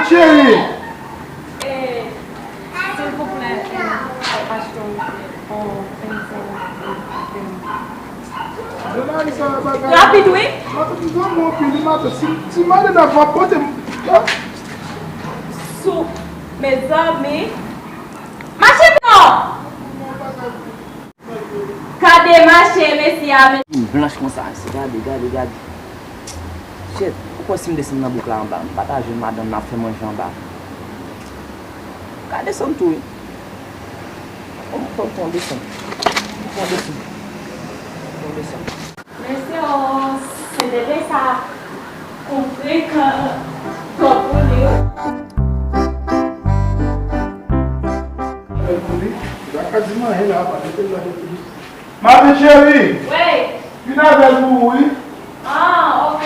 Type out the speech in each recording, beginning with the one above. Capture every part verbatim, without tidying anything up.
Cheri! Eh, silvouplè, eh, achte yon, yon pennyen. Rapid, wi. Matant, m zanmi anpil, wi, matant. Si, si madanm nan va pote m, sou, mezanmi. Mache non! Gade mache, mesye a, men. Blanch konsa, se gade, gade, gade. Shit, ou kwè si m desann nan bouk la anba, m pa ta jwenn madanm nan ap fè manje anba. Ka desann tou, wi. Fò, fò, fò desann. Fò desann. Fò desann. Mesye o, se dede sa kontre kan twòp pou li. Avèk pou li, la ka di m anyen la, pa mete l la depi. Matant cheri! Wi! Vin avè l pou ou, wi. Ah, ok.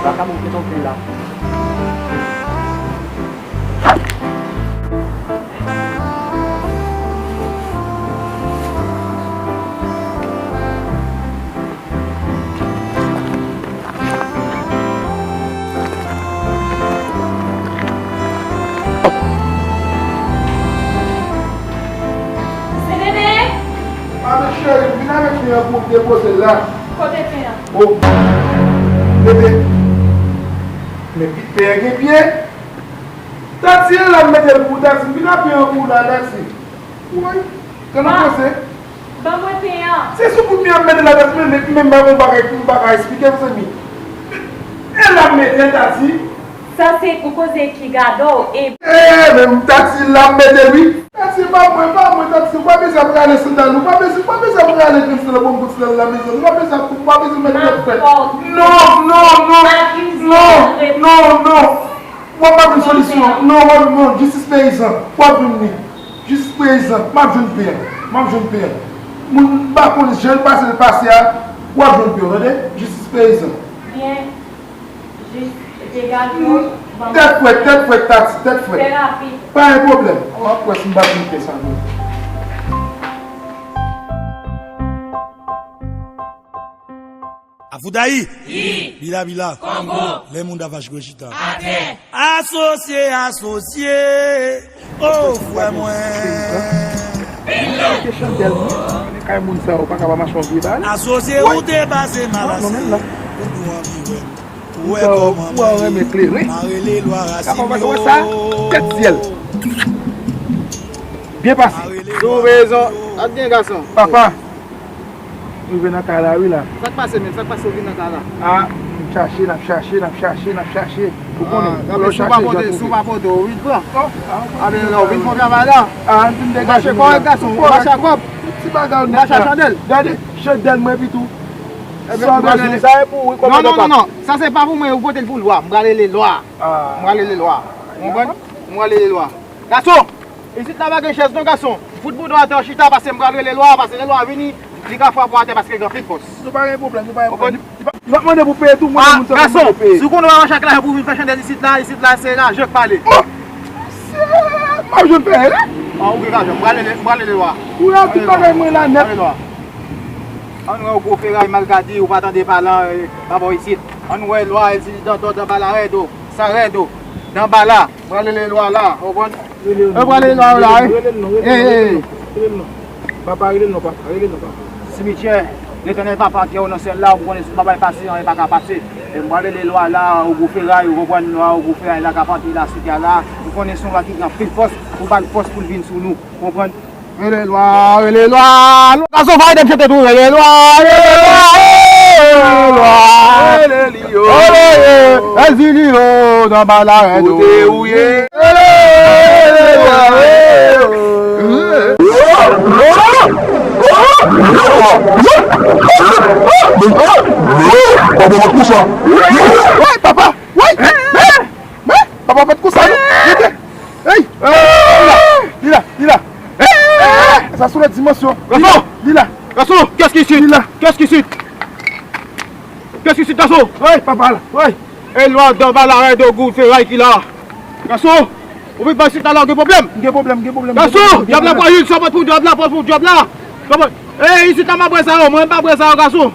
Baka mwen gentan vin la. Matant cheri, vin avèk pen an pou w depoze l la. Kote pen an? O, bebe. Men pen an gen pye. Tati, e la m mete l pou ou, Tati. Vin ak pen an pou w la, Tati. Woy, gade yon koze. Ban mwen pen an. Se sou kout men an m mete l la, Tati, men, men, men m pa gon bagay pou m pa ka esplike, mezanmi. E la m mete l, Tati. Sa se yon koze ki gade w, e. E, men Tati, la m mete l, wi. Tati, pa mwen, pa mwen, Tati, ou pa bezwen ap rale sandal, ou pa bezwen, ou pa bezwen ap rale grenn sandal, bon, grenn sandal la, mezanmi, ou pa bezwen ap, ou pa bezwen mete lòt fè. Non, non, non, non, non, non. W ap ba m yon solisyon. Non, w ap, non, jistis peyizan. W ap jwenn li. Jistis peyizan. M ap jwenn pen an. M ap jwenn pen an. Moun m pa konn jan l pase, l pase a. W ap jwenn pen an, tande? Jistis peyizan. Byen. Jis degaje w. Tèt frèt, tèt frèt, Tati, tèt frèt. Fè rapid. Pa gen pwoblèm. W ap wè si m pa jwenn pen sa, non. Avoudayi! Yi! Bila bila! Kongo! Lè moun davache gwo chita. Atè! Asosye, asosye! O, frè mwen! Bingo! Kay moun sa yo pa ka pa mache yon vye bagay. Asosye, ou te pase mal ase. Pou nou anvi wè. Ou wè kòman mwen renmen kleren. M a rele lwa rasin yo. Tèt syèl. Byen pase. Sou rezon. Ak gen gason. Papa. Rive nan kay la wi la. Sa k pase menm? Sa k pase ou vin nan kay la? A, n ap chache, n ap chache, n ap chache, n ap chache. Ou konnen, lè w chache, jan twouve. Si w pa pote, ou vin pran. A, men lè w vin fè travay la. A, n fin degaje nou la. Mache kòrèk, gason, mache ak kòb. Ti bagay ou nèt la. Mache ak chandèl. Gade, chandèl mwen epi tou. Sa w bezwen, sa e pou ou wi, kòmandan Pap. Non, non, non, non. Sa se pa pou mwen, ou pote l pou lwa. M pral rele lwa. M pral rele lwa. Ou konprann? M pral rele lwa. Gason! Isit la pa gen chèz non, gason. Fout bouda w atè w chita, pase m pral rele lwa, pase lè lwa vini, li ka frape w atè paske l gen anpil fòs. Nou pa gen pwoblèm, nou pa gen pwoblèm. Li pa, li pa mande pou peye tou, mwen, moun sa pa mande peye. Gason, si w konnen w ap mache ak lajan pou w vin fè chandèl isit la, isit la se lajan k pale. O! Mesye, m ap jwenn peye la. A, ou gen lajan, m pral rele, m pral rele lwa. Ou la tout bagay mwen la nèt. Ann wè yon gwo feray malkadi, ou pa tande pale, e, pa bò isit. Ann wè lwa, e, si dan, dan, dan bala rèd, o, sa rèd, o, dan bala. Pral rele lwa la, ou konprann? Rele l non, rele l non, rele l non, rele l non, rele l non. Papa, rele l non, papa, rele l non, papa. Simityè, Letènèl papa, kè w nan syèl la, ou konnen si w pa bay pase, anyen pa ka pase. E m pral rele lwa la, o gwo feray, ou konprann, lwa, o gwo feray la k ap antre la sou tè a la. Ou konnen se yon lwa ki gen anpil fòs, ou ba l fòs pou l vin sou nou, ou konprann? Rele lwa, rele lwa. Gason, fè de chante tou. Rele lwa, rele lwa, rele lwa. Rele li yo. Rele li yo. Èl di li yo, nan bala rèd. Kote ou ye? Rele, rele lwa, rele. Woy, papa, woy. Men, papa, pa t konsa, non. Rete. Ey! Li la, li la, li la. Sa sou lòt dimansyon. Gason! Li la. Gason, qu'est-ce qui c'est? Li la. Qu'est-ce qui c'est? Qu'est-ce qui c'est, gason? Ey, papa la. Ey! E lwa dan bala rèd, o gwo feray ki la. Gason, ou vin pa isit la, la, ou gen pwoblèm? Gen pwoblèm, gen pwoblèm. Gason, dyab la pral jwenn sa, pou dyab la, pou dyab la. Ey, isit la, m ap wè sa yo, mwen, m pa wè sa yo, gason.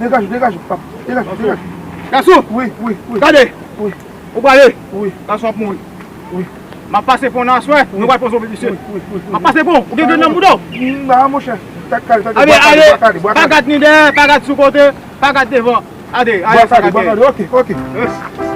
Degaje w, degaje w, papa. Degaje w, degaje w. Gasou! Wi, wi, wi. Gade! Wi. Ou prale? Wi. Gasou ap mouri. Wi. M ap pase pon nan aswè, nou pral pran zonbi misye. Wi, wi, wi, wi. M ap pase pon, ou gen grenn nan bouda w? Non, monchè. Sa k kale, sa k kale, bwa kale, bwa kale. Pa gad ni dèyè, pa gad sou kote, pa gad devan. Gade, gade sa gade. Bwa kale, bwa kale, ok, ok.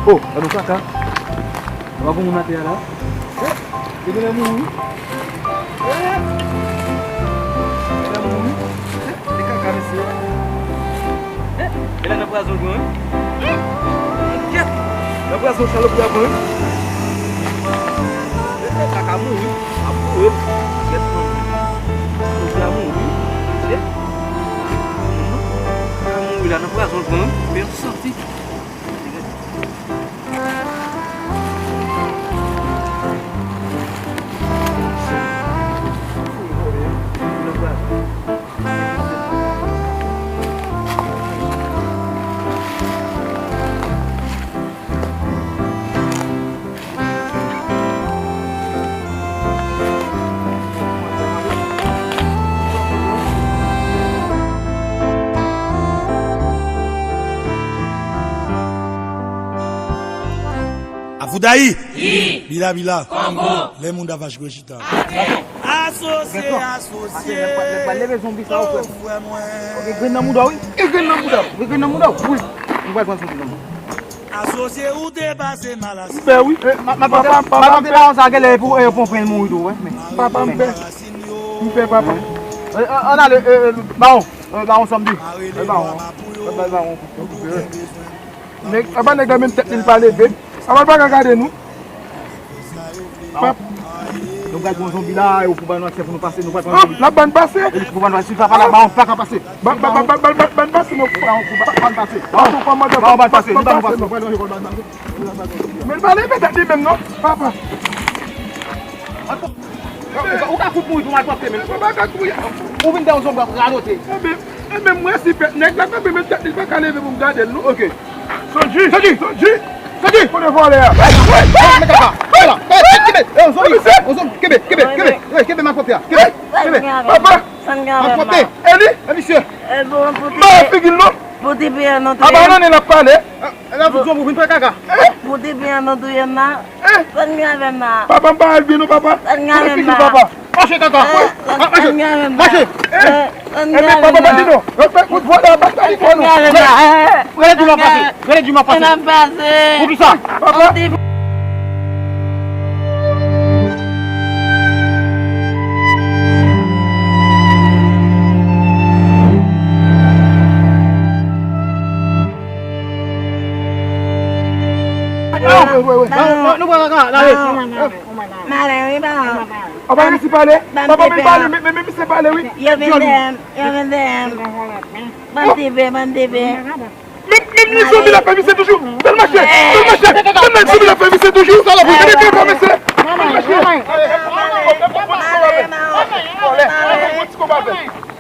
Oh, gade yon kaka. Ou pa gon moun atè a la? Eh, li genlè mouri. Eh, li genlè mouri. Eh, li kaka, mesye. Eh, e la nan pwazon l pran, wi. Kèt! Nan pwazon salopri a pran, wi. Eh, eh, kaka mouri. A mouri. Kèt, non. Salopri a mouri. Eh. Kaka mouri la, nan pwazon l pran, wi. Fè yon santi. Avoudayi! Yi! Bila bila! Kongo! Lè moun davaj gwe chita. Atè! Asosye, asosye! Atè, nèg pa, nèg pa leve zonbi sa yo, frè m. Oh, frè mwen! Ou gen grenn nan mouda w, wi. Gen grenn nan mouda w. Gen grenn nan mouda w, wi. Nou pral pran zonbi nan mouda w. Asosye ou te pase mal asosye. M pè wi. Eh, ma, ma, papa, papa, papa, m pè. Bawon sa genlè pou, eh, pou pran mouri tou, wè, men. Papa, m pè. M pè, papa. Eh, eh, ann ale, eh, eh, bawon. Eh, bawon sanm di. Eh, bawon. Eh, bawon. Nèg, apa nèg la menm tèt li, li pa leve. Apa l pa ka gade nou. Pap. Nou pral pran zonbi la, yo pou ban nou aksè pou nou pase, nou pral pran zonbi. N ap ban pase. E pou ban nou pase, si papa la, bawon pa ka pase. Ban, ban, ban pase, nou. Bawon pou ban pase. Bawon pou ban pase, nou ban nou pase. Men l pa leve tèt li menm non, papa. Ou ka fout mouri tou malpwòpte menm. Ou pa ka kouri. Ou vin dèyè yon zonbi ap radote. Enben, enben, mwen si pèt nèg la kanpe menm tèt li pa ka leve pou m gade l non. Ok. Sanji! Sanji! Sanji! Sanji! Kote vòlè a? Hey! Hey! Mete pa! Ala! Kenbe! Kenbe! Kenbe! Kenbe! Kenbe! Kenbe! Kenbe malpwòpte a! Kenbe! Kenbe! Papa! Malpwòpte! E li? E misye! M pa wè figi l non! Depi an nou touye m. Abandone l ap pale. Pou depi an nou touye m nan. Sa n gen avè m nan. Papa, m pa al byen non, papa. Sa n gen avè m nan. Papa. Mache, kaka. Mache. Mache. Ebyen, papa, pa di non. Vwala, pa di non. Rele di m ap pase. Rele di m ap pase. Pou kisa? Papa. Nou pran kaka, n ale. Male, wi, ba. Papa, misye pale. Papa, men pale. Men, men, men misye pale, wi. Yo vin dèyè m, yo vin dèyè m. Bann tipe, bann tipe. Men, men, men zonbi la fè misye toujou. Fè l mache, fè l mache. Men, men zonbi la fè misye toujou. Gade kaka, mesye. Fè l mache. Fè l mache. Fè l mache.